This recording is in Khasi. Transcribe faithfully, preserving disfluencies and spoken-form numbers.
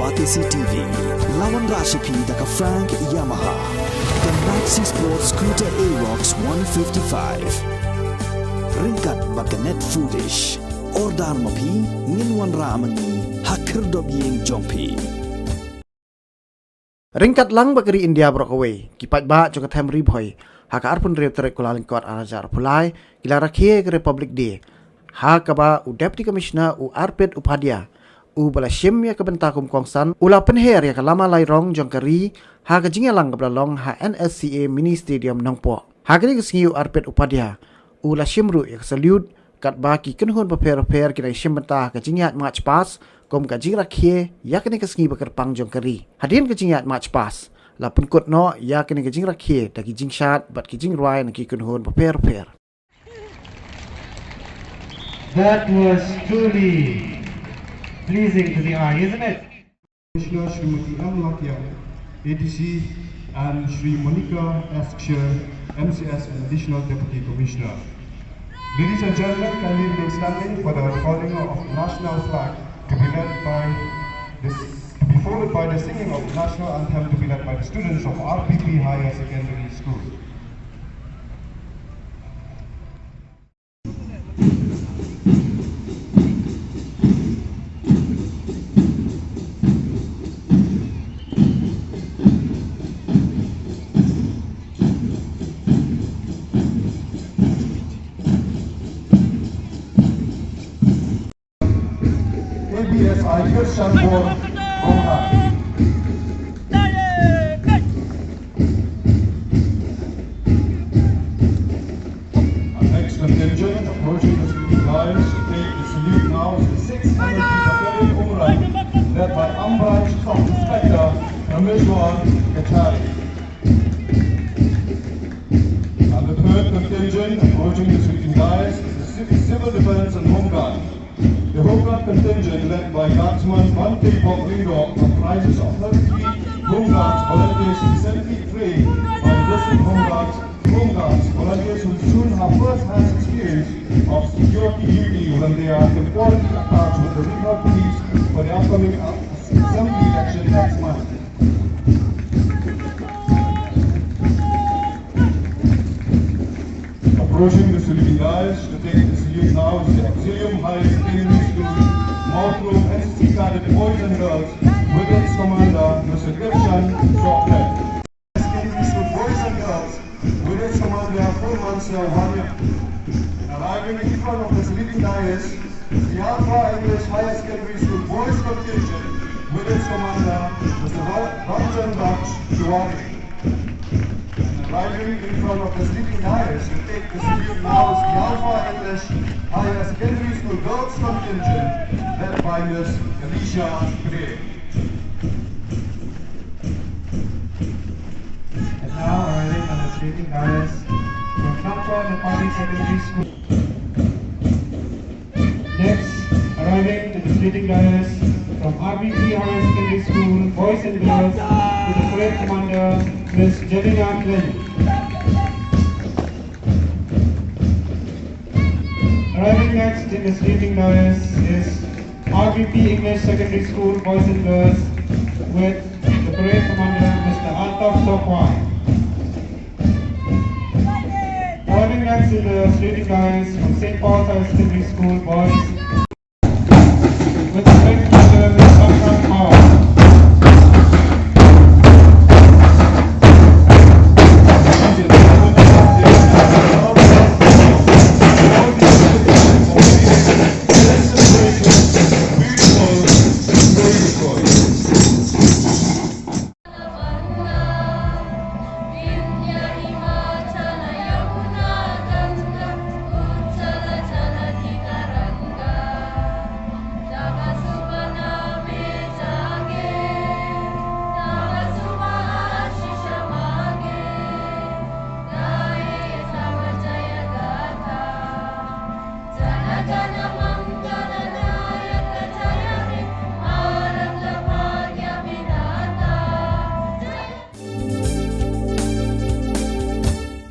Batesi T V, la wanrah sha phi da ka Frank Yamaha, ka Maxi Sport Scooter Aerox one fifty-five. Ryngkat bad ka Net Foodish. Order ma phi, ngin wanrah ma ngi ha khyrdop ïing jong phi. Ryngkat lang bad ka ri India baroh kawei, ki paidbah jong ka them Ri Bhoi, ha ka arphew hynriew tarik Kyllalyngkot ar hajar arphew lai, ki la rakhe ïa ka Republic Day, ha kaba u Deputy Commissioner u Arpit Upadhyay, uba la shim ïa ka bynta kum u kongsan, u la pynher ïa ka lama lai rong jong ka ri, ha ka jingïalang kaba la long ha N S C A Mini Stadium Nongpoh. Ha kane ka sngi u Arpit Upadhyay, u la shim ruh ïa ka salute, katba ki kynhun bapher bapher ki la shim bynta ha ka jingïaid March Past, kum ka jingrakhe ïa kane ka sngi ba kyrpang jong ka ri. Hadien ka jingïaid March Past, la pynkut noh ïa kane ka jingrakhe da ki jingshad bad ki jingrwai na ki kynhun bapher bapher. That was truly pleasing to the eye, isn't it? Commissioner Shrimati M Lakiang, A D C, and Shri Monica S Kshir, M C S and Additional Deputy Commissioner. Ladies and gentlemen, kindly remain standing for the unfurling of the national flag to be led by this, to be followed by the singing of the national anthem to be led by the students of R P P Higher Secondary School. A B S I Christian Born Konrad. Our next contingent approaching the dais to take the salute now is the sixth M L P Battalion Umrang, led by Ambranch Sub Inspector Rameshwar Kachari. And the third contingent approaching the saluting dais is the Civ-, Civil Defence and Home Guard. The Home Guard contingent led by Guardsman Bante Pok Lyngdoh comprises of thirty-three Home Guards volunteers recently trained by the District Home Guards, Home Guards volunteers who soon have first-hand experience of security duty when they are temporarily attached with the Ri Bhoi Police for the upcoming assembly election next month. Approaching the saluting dais to take the salute now is the Auxilium Higher Secondary School, Mawkyrwat N C C Cadet boys and girls, with its commander, Mister Kirshan Sokhet. Secondary School boys and girls, with its commander, Purman Sir Wanya. And arriving in front of the saluting dais, the Alpha English Higher Secondary School boys contingent, with its commander, Mister Ra-, Ramchandra Tiwari. And arriving in front of the saluting dais to take the salute now is the Alpha English Higher Secondary School girls contingent, led by Miss Alicia Gray. And now arriving on the saluting dais from Thamkwa Nepali Secondary School. Next, arriving to the saluting dais from R B P Higher Secondary School, boys and girls, with the parade commander, Miss Jelena Klein. Arriving next in the saluting dais is R B P English Secondary School, boys and girls, with the parade commander, Mister Altaf Sokwai. Arriving next in the saluting dais from Saint Paul's Higher Secondary School, boys,